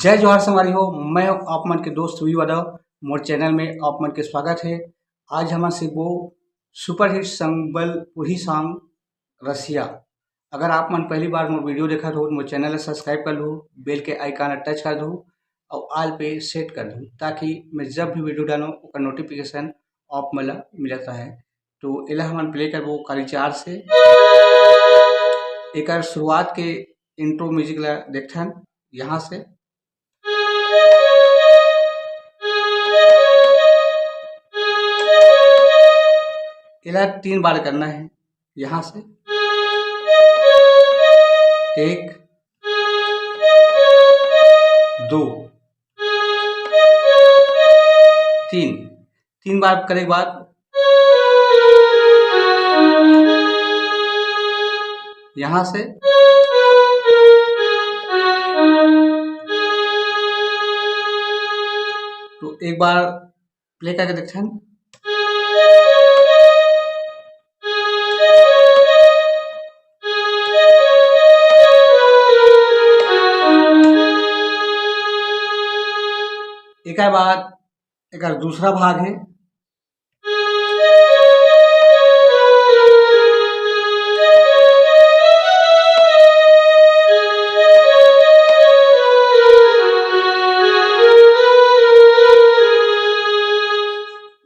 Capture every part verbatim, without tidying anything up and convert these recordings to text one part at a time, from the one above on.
जय जोहार संगवारी हो, मैं हूं आप मन के दोस्त वी यादव। मोर चैनल में आप मन के स्वागत है। आज हमन सीखबो सुपरहिट संबलपुरी सॉन्ग रसिया। अगर आप मन पहली बार मोर वीडियो देखत हो, तो मोर चैनल ला सब्सक्राइब कर लू, बेल के आइकन ला टच कर दू और ऑल पे सेट कर दू, ताकि मैं जब भी वीडियो डालूं, ओकर नोटिफिकेशन आप मन ला मिलत रहे। तो एला हमन प्ले करबो काली चार से। एकर शुरुआत के इंट्रो म्यूजिक ला देखथन यहाँ से। एला तीन बार करना है यहाँ से। एक, दो, तीन। तीन बार करे के बाद यहाँ से तो एक बार प्ले करके देखते हैं। एकर बाद एकर दूसरा भाग है।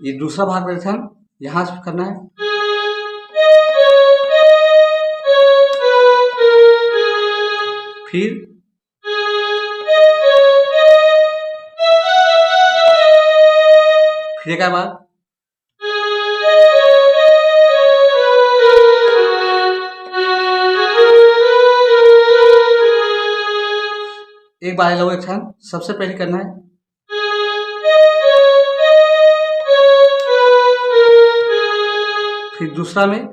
ये दूसरा भाग में था, यहाँ से करना है। फिर फिर एक बार एक बार लो, एक क्षण। सबसे पहले करना है, फिर दूसरा में,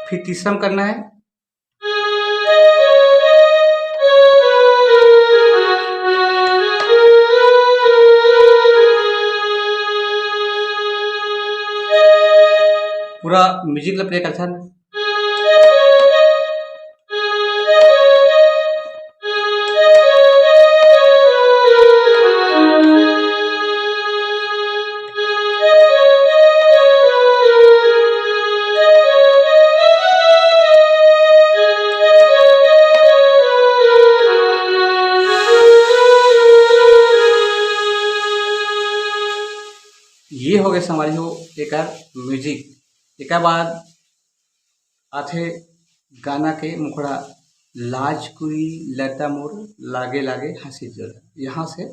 फिर तीसरा में करना है। पूरा म्यूजिक ला प्ले करथन। ये हो गए संगवारी हो एकर म्यूजिक। एकर बाद आथे गाना के मुखड़ा, लाज कुरी लता मोर, लागे लागे हंसी जोर। यहाँ से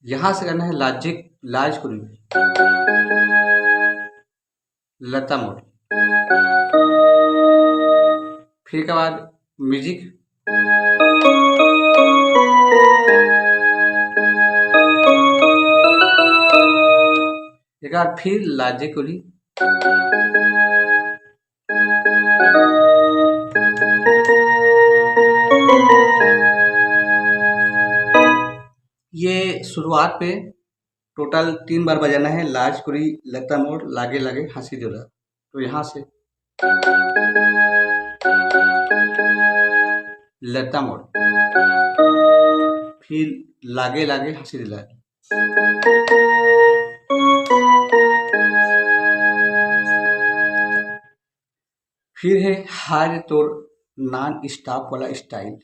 यहाँ से करना है लाजिक, लाज कुरी, लता मोर। फिर के बाद म्यूजिक, एक बार फिर लाजे कुरी। ये शुरुआत पे टोटल तीन बार बजाना है, लाज कुरी, लता मोर, लागे लागे हंसी जोरा। तो यहाँ से लता मोर, फिर लागे लागे हंसी दिला, फिर है हाय रे तोर नॉन स्टॉप वाला स्टाइल।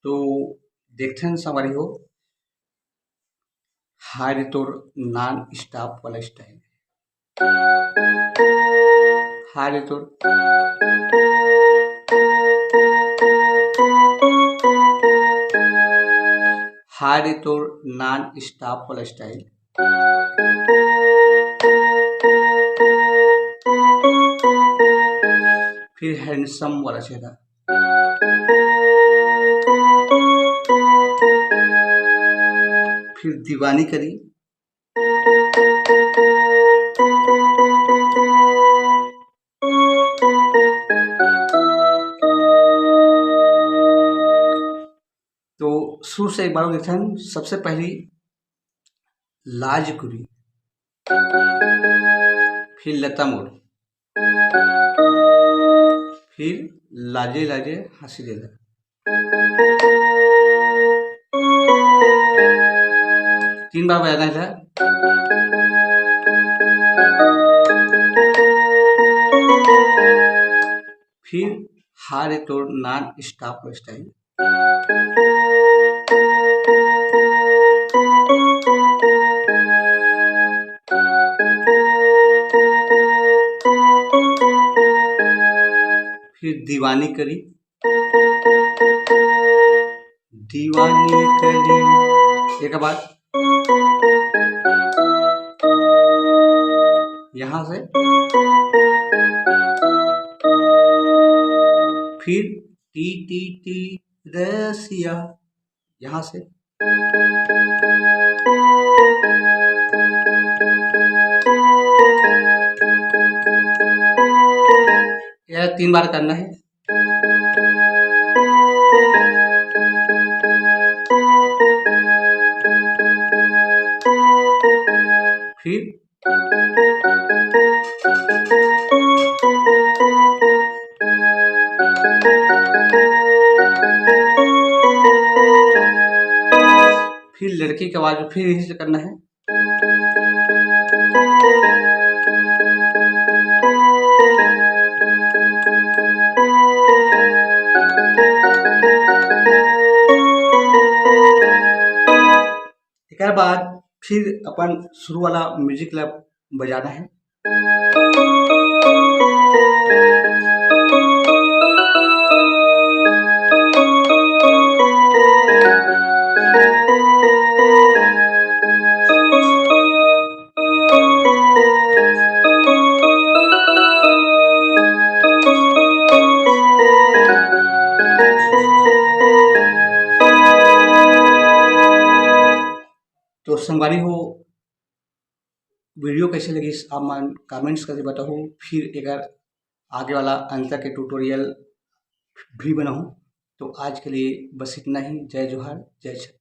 तो देखथन संगवारी हो, हाय रे तोर नॉन स्टॉप वाला स्टाइल। हाय रे तोर, हाय रे तोर नॉन स्टॉप वाला स्टाइल। फिर हैंडसम वाला चेहरा। फिर दीवानी करी। तो शुरू से एक बार देखते हैं। सबसे पहली लाज कुरी, फिर लता मोर, फिर लाजे लाजे हंसी देला। तीन बार बजाना है। फिर हाय रे तोर नॉन स्टॉप स्टाइल। फिर दीवानी करी, दीवानी करी। एक बार यहाँ से, फिर टी टी टी रसिया, यहाँ से। यह तीन बार करना है। फिर फिर लड़की के आवाज में फिर यही से करना है। एकर बाद फिर अपन शुरू वाला म्यूजिक ला बजाना है। तो संगवारी हो, वीडियो कैसे लगिस आप मन कमेंट्स करके बताहू। फिर एकर आगे वाला अंतर के ट्यूटोरियल भी बनाहू। तो आज के लिए बस इतना ही। जय जोहार, जय छत्तीसगढ़।